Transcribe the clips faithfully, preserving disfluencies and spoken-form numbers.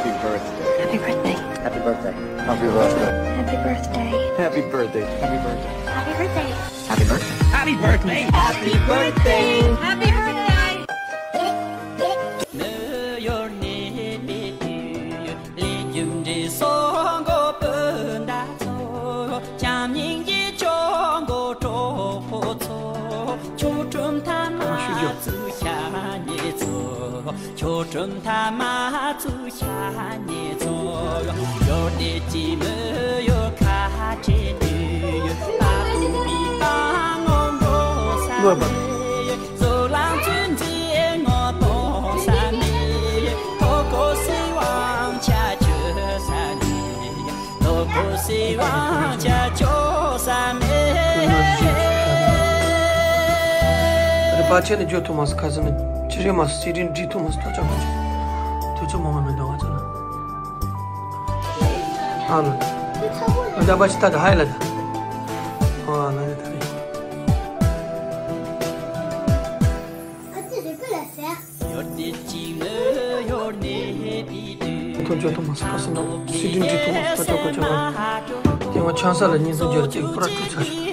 Happy birthday. Happy birthday. Happy birthday. Happy birthday. Happy birthday. Happy birthday. Happy birthday. Happy birthday. Happy birthday. Happy birthday. Happy birthday. Happy birthday. Happy birthday. རེ་པ་ཆེ་ནས་འཇོག་ཐུབ་མ་སོང་། ཁ་སང་ནས་ཅི་རེད་མ་སོང་། སི་ཌི་འབྲི་ཐུབ་མ་སོང་། ཐུགས་རྗེ་མ་ཆེ། ཐུགས་རྗེ་མ་མ་མི་འདང་བ་ཆ་ལ། ཨ་ལ། ད་པ་ཆི་ད་ད་ཧའི་ལ་ད། ཨ་ལ་ད་ད་རེད། ཐུགས་རྗེ་ཐུགས་མ་སོང་། ཁ་སང་ནས་སི་ཌི་འབྲི་ཐུབ་མ་སོང་། ཐུགས་རྗེ་ཁོ་ཆ་ལ། དེ་སྔ་ཆང་ས་ལ་བརྙན་ཐུང་བརྒྱབ་དེ་པུ་ར་བཀྲུས་ཚར་སོང་།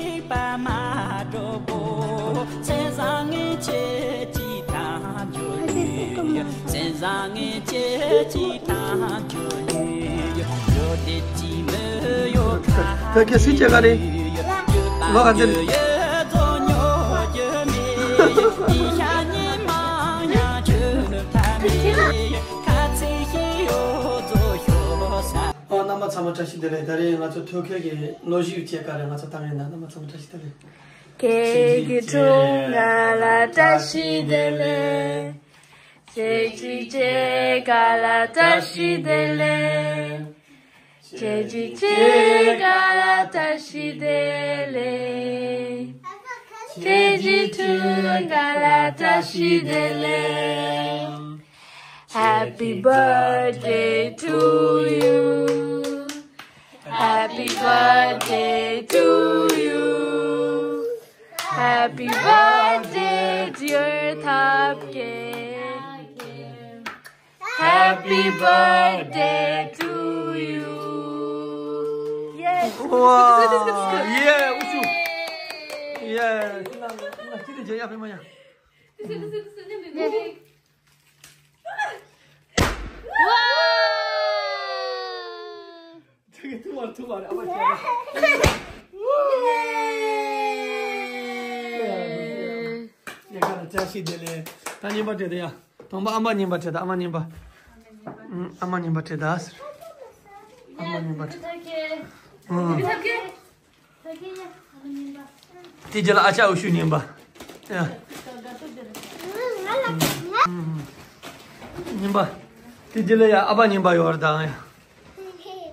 ད་གལ་སྲིད་ཅེ་ག་རེད། ལོ་ག་ཚོད་རེད། ཨོ་རྣམ་པ་ཚང་མ་བཀྲ་ཤིས་བདེ་ལེགས། ད་རེས་ང་ཚོ་ཐོ་ཁེ་གི་ལོ་བཞི་ཅེ་ག་རེད། ང་ཚོ་བཏང་ཡིན་ན། རྣམ་པ་ཚང་མ་བཀྲ་ཤིས་བདེ་ལེགས། ཁྱེད་ཀྱི་ཐུགས་ང་ལ་བཀྲ་ཤིས་བདེ་ལེགས། ཁྱེད་ཀྱི་ཅེ་ག་ལ་བཀྲ་ཤིས་བདེ་ལེགས། ཁྱེད་ཀྱི་ཅེ་ག་ལ་བཀྲ་ཤིས་བདེ་ལེགས། ཁྱེད་ཀྱི་ཐུགས་ག་ལ་བཀྲ་ཤིས་བདེ་ལེགས། Happy birthday to you. Happy birthday to you. Happy birthday, dear Thapke. Happy birthday to you. Yes. Wow. Yeah, 우수. Yeah. 나, 나 기대 제일 앞에 뭐야? 와! 저기 두 마리, 두 마리. 아마 예. 얘가 나 자식 되네. 다 ཉིན་པ་དེ་ཡ། དང་པོ་ཨ་མ་ཉིན་པ་དེ་ད། ཨ་མ་ཉིན་པ། ཨ་མ་ཉིན་པ། ཨུམ། ཨ་མ་ཉིན་པ་དེ་ད་ཟེར། ཨ་མ་ཉིན་པ་དེ། ཨུམ། དེ་རྗེས་ལ་ཨ་ཅག་འུ་ཤུ་ཉིན་པ། ཡ། ཨུམ། ཉིན་པ། དེ་རྗེས་ལ་ཡ་ཨ་ཕ་ཉིན་པ་ཡོད་རེད་ད། ཡ།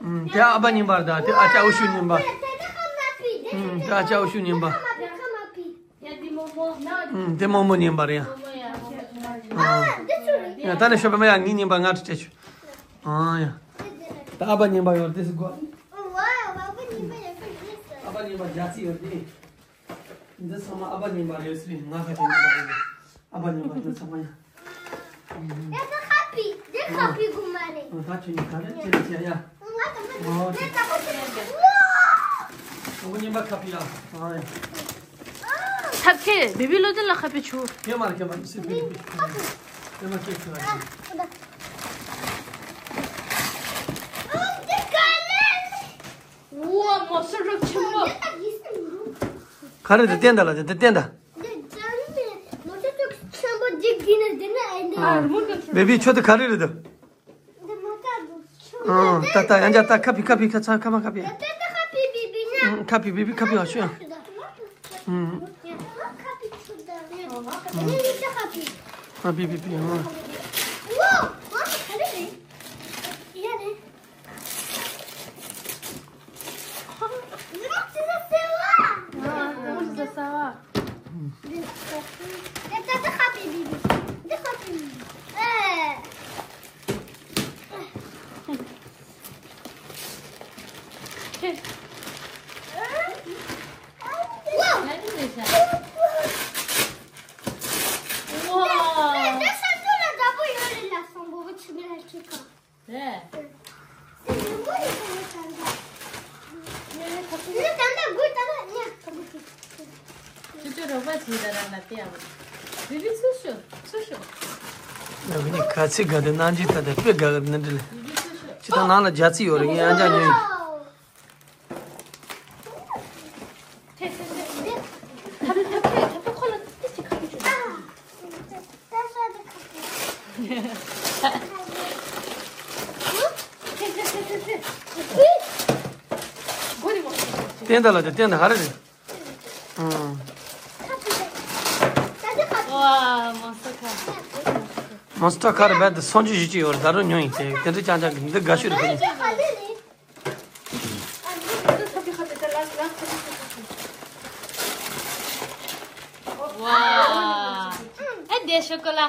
ཨུམ། དེ་ཨ་ཕ་ཉིན་པ་རེད་ད། དེ་ཨ་ཅག་འུ་ཤུ་ཉིན་པ། ཨུམ། དེ་ཨ་ཅག་འུ་ཤུ་ཉིན་པ། ཨུམ། དེ་རྨོ་མོ་ཉིན་པ་རེད་ཡ། ཨ། ཡ། ད་ནི་ཞོགས་པ་མ་ཡ་ངའི་ཉིན་པ་ང་དྲི་བྲེ་ཆུ། ཨ་ཡ། ད་ཨ་ཕ་ཉིན་པ་ཡོད་དེ་སི་གོ། ཨ་ཕ་ཉིན་པ་རྒྱ་ཚི་ཡོད་དེ། འདི་ཚང་མ་ཨ་ཕ་ཉིན་པ་རེད་ཟེར། ང་ཁ་ཅན་ཉིན་པ་རེད། ཨ་ཕ་ཉིན་པ་འདི་ཚང་མ་ཡ། ཡ་ད་ཁ་པི། འདི་ཁ་པི་གོ་མ་རེད། ཨ་ད་ཁྱོད་ཉིད་ཁ་རེད་ཅེས་བྱས་ཡ། ང་ད་མ་ཨོ་ཁྱོད་ད་ཁ་ཅན་ཉིན་པ། ཨོ་ཉིན་པ་ཁ་པི་ཡ། ཨ་ཡ། ཐབས་ཁེ་བེ་བི་ལོ་ཅན་ལ་ཁ་པི་ཆུ། ཁེ་མ་རེད་ཁེ་མ་རེད་སི་པི་ཁེ་མ་ཁེ་ཆུ་ར། འོ་མོ་སུ་རུ་ཆུ་མོ། ག་རེ་དེ་བསྟན་ད་ལ་དེ་བསྟན་ད། བེ་བི་ཆོ་དེ་ག་རེ་རེད་དོ། ཨང་། ད་ད་ཡང་བསྐྱར་ད་ཁ་པི་ཁ་པི་ཁ་ཚ་ཁ་མ་ཁ་པི། ཁ་པི་བེ་བི་ཁ་པི་ཨ་ཤོད། ཨང་། ཁ་པི་བེ་བི་ཨང་། རེད། ཁྱོད་ཚོ་རོགས་པ་བྱེད་ད་རང་ལ་བལྟས་ཨ། བི་བི་ཚུར་ཤོག་ཚུར་ཤོག་ཡ་གི་ནི་ག་ཚིག་ག་དེ་གནང་རྒྱུ་ད་དེ་དཔེ་དགའ་གི་ནི་འདྲ་ལེ། བི་བི་ཚུར་ཤོག་ཅི་ད་ནང་ལ་རྒྱ་རྩི་ཡོད་རེད། ངས་ཨ་ཅག་ཉོས་ཡིན། བསྟན་ད་ལ་དེ་བསྟན་ད་ག་རེ་རེད། ཨང་། ཝ། མོན་སི་ཊར་ཁ། མོན་སི་ཊར་ཁ་རེད་པས། དེ་སོང་ཅི་ཞིག་ཅི་ཡོད་རེད། ད་རུང་ཉོ་ཡིན་ཏེ། དེ་འདྲ་ཅང་ཅང་གི་འདི་དགའ་ཤོས་རེད་ཁ་ཉིན། ཝ། ཨེ་དེ་ཤོ་ཀོ་ལ།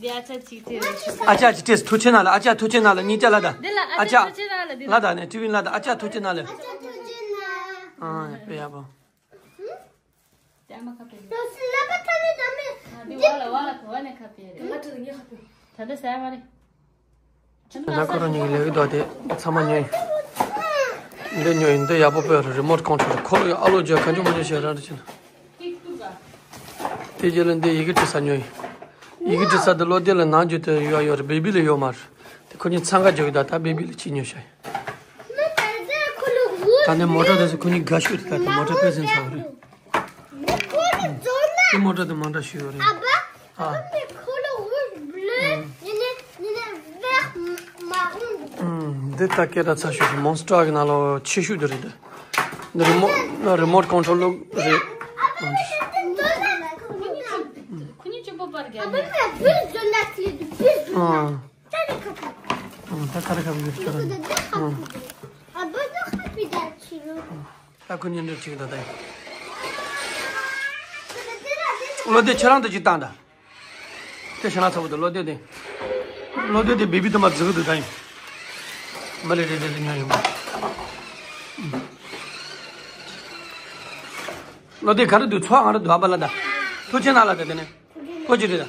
དེ་ཨ་ཅག་གཅིག་སྤྲད་རེད་ཤོ་ཀོ་ལ། ཨ་ཅག་གཅིག་སྤྲད་ཐུགས་ཆེ་ན་ལ། ཨ་ཅག་ཐུགས་ཆེ་ན་ལ། གཉིས་ཀ་ལ་ད། འདི་ལ་ཨ་ཅག་ཨ་ཅག་ཐུགས་ཆེ་ན་ལ། འདི་ལ་ད་ནས་ཀྲི་བིན་ལ་ད། ཨ་ཅག་ཐུགས་ཆེ་ན་ལ། ཨ་ཅག་ཐུགས་ཆེ་ན། ཨ་དཔེ་ཡག་པོ། དེ་ཨ་མ་ཁ་པེ་ལ། འདི་བ་ལ་བ་ལ་གོ་བ་ནས་ཁ་པེ་རེད། ད་ལྟ་ཟ་མ་རེད། ད་ལྟ་ཁོ་རང་གཉིས་ཀྱི་ལས་ཀྱི་རྡོ་དེ་ཚང་མ་ཉོས་ཡིན། འདི་ཉོས་ཡིན། འདི་ཡག་པོ་དཔེ་རེད། རི་མོ་ཊི་ཀོན་ཊོལ། ཁོ་ལ་ཡང་ཨ་ལོ་རྒྱག་ག་འཇུག་མ་འཇུག་བྱས་རང་རེད་ཅེ་ན། དེ་རྗེས་ལ་འདི་ཡི་གེ་འབྲི་ས་ཉོས་ཡིན། ཡི་གེ་འབྲི་ས་འདི་བློ་བདེ་ལ་ནང་རྒྱུད་དུ་ཡོད་ཡོད་རེད། བེ་བི་ལ་ཡོད་མ་རེད། དེ་ཁོ་གཉིས་འཚང་ཁ་རྒྱག་གི། ད་ད་བེ་བི་ལ་གཅིག་ཉོས་ཤག་ད་ནི་མོ་ཊ་དེ་ཚོ་ཁོ་གཉིས་དགའ་ཤོས་རེད། ད་དེ་མོ་ཊ་དཔེ་ཟིན་ཚར་བ་རེད། དེ་མོ་ཊ་དེ་མ་འདྲ་ཤོས་ཡོད་རེད། ཨ། འདི་ད་སྐད་གྲགས་ཚ་ཤོས་ཤིག་མོན་སི་ཊར་གི་ནང་ལོགས་ཆེ་ཤོས་དེ་རེད། འདི་རི་མོ་རི་མོ་ཊི་ཀོན་ཊོལ་ལོག་རེད། ཁོ་གཉིས་གཅིག་པོ་པར་རྒྱག་ནས། ཨ། ད་ཁ་ར་ཁ་བུ་ཡོད་ཁྱོད་རང་། ད་ཁོ་གཉིས་འདྲ་གཅིག་ད་ད་ཡིན། བློ་བདེ་ཁྱེད་རང་དུ་གཅིག་བཏང་ད། དེ་ཞེ་ན་ཚ་བོ་དུ་བློ་བདེ་དེ། བློ་བདེ་དེ་བེ་བི་དུ་མ་འཛི་གི་འདུག་ད་ཡིན། མི་ལེ་རེ་རེ་རེ་ཉོ་ཡོང་། བློ་བདེ་ག་རེ་འདུག་ཚོགས་ག་རེ་འདུག་ཨ་པ་ལ་ད། ཐུགས་ཆེ་ན་ལ་ད་དེ་ནས། ཀོ་ཅི་རེད་ད།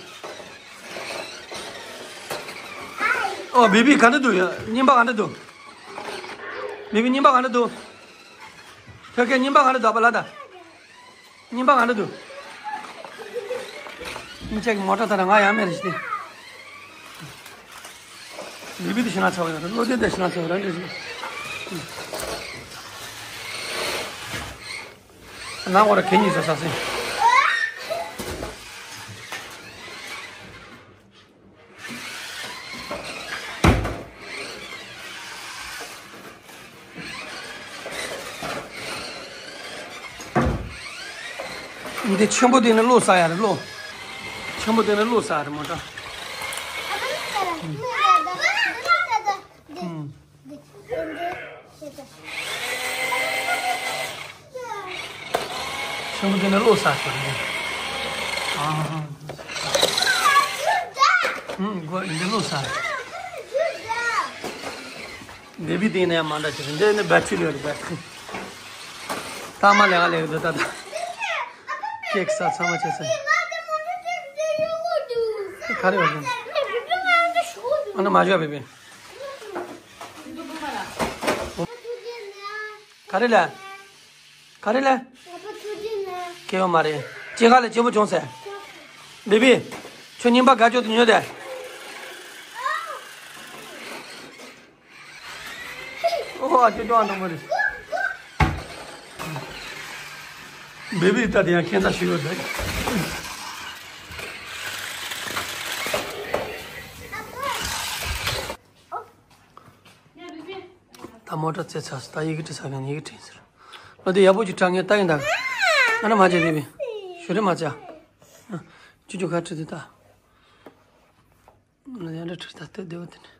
ཨོ་བེ་བི་ག་འདྲ་འདུག་ཡ། རྙིང་པ་ག་འདྲ་འདུག་བེ་བི་རྙིང་པ་ག་འདྲ་འདུག་ཐོད་རྒལ་རྙིང་པ་ག་འདྲ་འདུག་ཨ་པ་ལ་ད། རྙིང་པ་ག་འདྲ་འདུག་སྙིང་རྗེ་གི་མོ་ཊ་ད་ར་ང་ཡང་མེད་རེད་ཤི། བེ་བི་དེ་ཞེ་ན་ཚ་བ་ཡོད་རེད། བློ་བདེ་དེ་ཞེ་ན་ཚ་བ་རང་རེད་ཤི། ནང་ཁོ་ར་གད་སྙིགས་བཟོ་ས་སེ། འདི་ཆེན་པོ་དེ་ནི་བློ་ཟ་ཡ་རེད། བློ། ཆེན་པོ་དེ་ནི་བློ་ཟ་ཡ་རེད་མོ་ཊ། ཨུམ། ཆེན་པོ་དེ་ནི་བློ་ཟ་ཤོར་རེད། ཨ། ཨུམ། གོ་འདི་བློ་ཟ། འདི་བི་དེ་ནས་མ་འདྲ་ཅིག་རེད། འདི་ནི་བེ་ཊི་རི་ལོས་རེད། བེ་ཊི་རི། ད་མ་ལས་ཀ་ལས་ཀ་འདི་ད་ད། ཀེག་ས་ཚང་མ་བྱས་ཚར། ག་རེ་ཡོད་རེད། ཨ་ན་མ་བཞག་བེ་བེ། ག་རེ་ལ། ག་རེ་ལ། སྐྱེ་བ་མ་རེད། སྐྱེ་ག་ལ་སྐྱེ་བོ་བྱུང་ཟེར། བེ་བེ། ཁྱོད་རྙིང་པ་དགའ་ཅོག་ཏུ་ཉོས་ཏེ། ཨོ་ཨ་ཅོ་ཅོ་ཨ་འདྲ་མོ་རེད། བེ་བེ་ད་དེ་ཡང་ཁྱད་མཚར་ཞིག་ཡོད་རེད། ད་མོ་ཊ་རྩེ་ཚར་སོང་། ད་ཡི་གེ་འབྲི་ས་གང་ཡི་གེ་འབྲི་ཟེར། ལོ་དེ་ཡག་པོ་ཅིག་དྲ་ངས་ལྟ་ཡིན་ད། ང་ན་མ་བྱེད་དེ་བི། ཞུ་རེ་མ་བྱ། ཅུ་ཅུ་ཁ་ཁྲི་དེ་ལྟ། ང་ཡང་འདྲ་ཁྲི་ད་ལྟ་བདེ་བོ་དེ་ནས།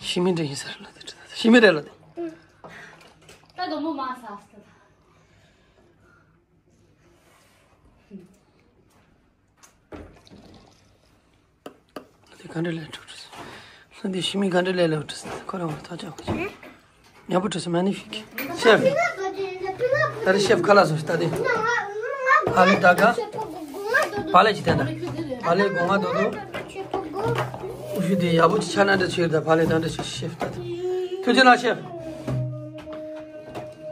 ཤི་མི་འདྲ་ཡིན་ཟེར་ལ་དེ་ཁྲི་ད་ཤི་མི་རེད་ལ་དེ། ད་དོ་མོ་མ་ས་སྟ། ལྷ་དེ་ག་འདྲ་ལས་འགྲོ་འགྲོ། ལྷ་དེ་ཤི་མི་ག་འདྲ་ལས་ལས་འགྲོ། ཁོ་རང་ཐག་ཆག་གོ། ཉམས་པོ་འགྲོ་སོང་། མ་ནི་ཕིག་ཤེ་ཕིག་ད་རེ་ཤེབ་ཁ་ལག་བཟོ་ཞིག་ད་དེ། ཨ་ལེ་ད་ག་བ་ལེ་ཅི་ད་ད། བ་ལེ་གོང་མ་དོ་དོ། ཨུ་ཤུ་དེ་ཡག་པོ་ཅིག་ཆ་ན་འདྲ་ཆེ་ད་བ་ལེ་ད་འདྲ་ཆེ་ཤེབ་ད་ད། ཐུགས་རྗེ་གནང་ཤེབ།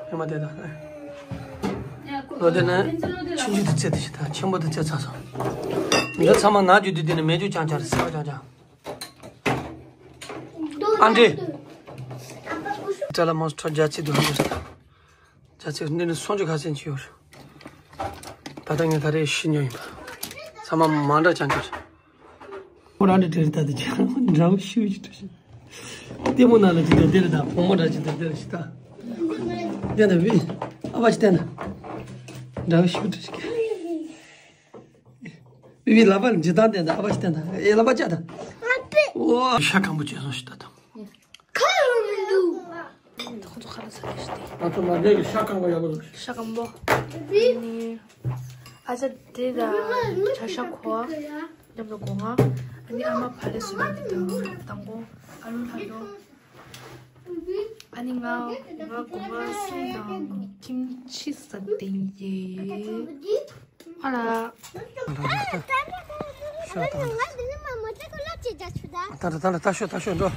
ཧེ་མ་དེ་ད། ལོ་དེ་ནས་ཆུང་ཆུང་དུ་བཙལ་དེ་ཞིག་ད་ཆེན་པོ་དུ་བཙལ་ཚར་སོང་། འདི་ཚང་མ་ནག་རྒྱུ་དུས་དེ་ནས་མེ་རྒྱུ་ཅང་ཅང་རེད་ཟེར་བ་ཅང་ཅང་། ཨ་འདྲེ། ཅ་ལག་མང་སུ་ཁྲོ་རྒྱ་ཆེ་དུ་ཧ་འདུག་ཟེར། རྒྱ་ཆེ་འདི་ནི་སོང་ཆུ་ཁ་སེན་ཆུ་ཡོད་རེད། ད་ལྟ་ངས་ད་རེས་ཤི་ཉོ་ཡིན་པ། ཚང་མ་མ་འདྲ་ཅང་ཅང་རེད། ཁོ་རང་འདྲ་བྲེལ་ད་དུ་ཅང་འདྲ་བོ་ཤི་བའི་ཅི་འདྲ་ཞིག་ལྟད་མོ་ནང་ལ་ཅི་འདྲ་དེ་རེད་ད་བུ་མོ་འདྲ་ཅི་འདྲ་དེ་རེད་ཞིག་ད། བསྟན་ད་བི། ཨ་བ་ཅི་བསྟན་ད། འདྲ་བོ་ཤི་བའི་ཅི་འདྲ་ཞིག་བི་བི་ལག་པ་ལ་འཇི་ལྟར་བསྟན་ད་ཨ་བ་ཅི་བསྟན་ད་ཨེ་ལག་པ་བཅག་ད། ཨོ་ཤ་སྐམ་པོ་བྱས་སོང་ཞིག་ད་ད། ཁ་ལོ་མི་འདུག་ཁོ་ཚོ་ཁ་ལ་ཚ་གི་ཞིག་སྟེ། ང་ཚོ་མ་འདྲེས་ཀྱི་ཤ་སྐམ་པོ་ཡག་པོ་འདུག་ཤ་སྐམ་པོ། ཨ་ནི། ཨ་ཅག་དེ་ད་བྱ་ཤ་ཁོ། མཉམ་དུ་སྒོ་ང་། ཨ་ནི་ཨ་མ་བ་ལེ་སུ་མི་དེ་དང་དང་པོ། ཨ་ལུ་ལྷ་ལོ། ཨ་ནི་ང་ང་སྒོ་ང་སུ་དང་ཁྱིམ་ཆི་ས་དེ་ཡེ། ཨ་ལ། ཤོག་ད། ད་ད་ད་ད་ཤོག་ད་ཤོག་འགྲོ།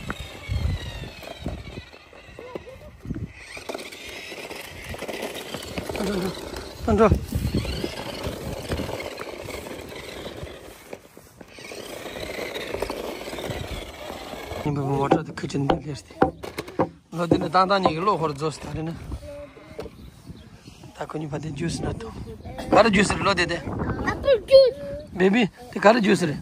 ད་འགྲོ་ད་འགྲོ། ཉིན་པ་མོ་ཊ་དེ་ཁུ་ཅན་འདི་ལེར་ཏེ། ལོ་དེ་ནི་ཏང་ཏང་ཉིད་ཀྱི་གློ་ཧོར་རྫོགས་སུ་ད་རེ་ནི། ད་ཁོ་གཉིས་པ་དེ་ཇུས་ན་ཏོ། ག་རེ་ཇུས་རེད་ལོ་དེ་དེ། Apple juice. Baby དེ་ག་རེ་ཇུས་རེད།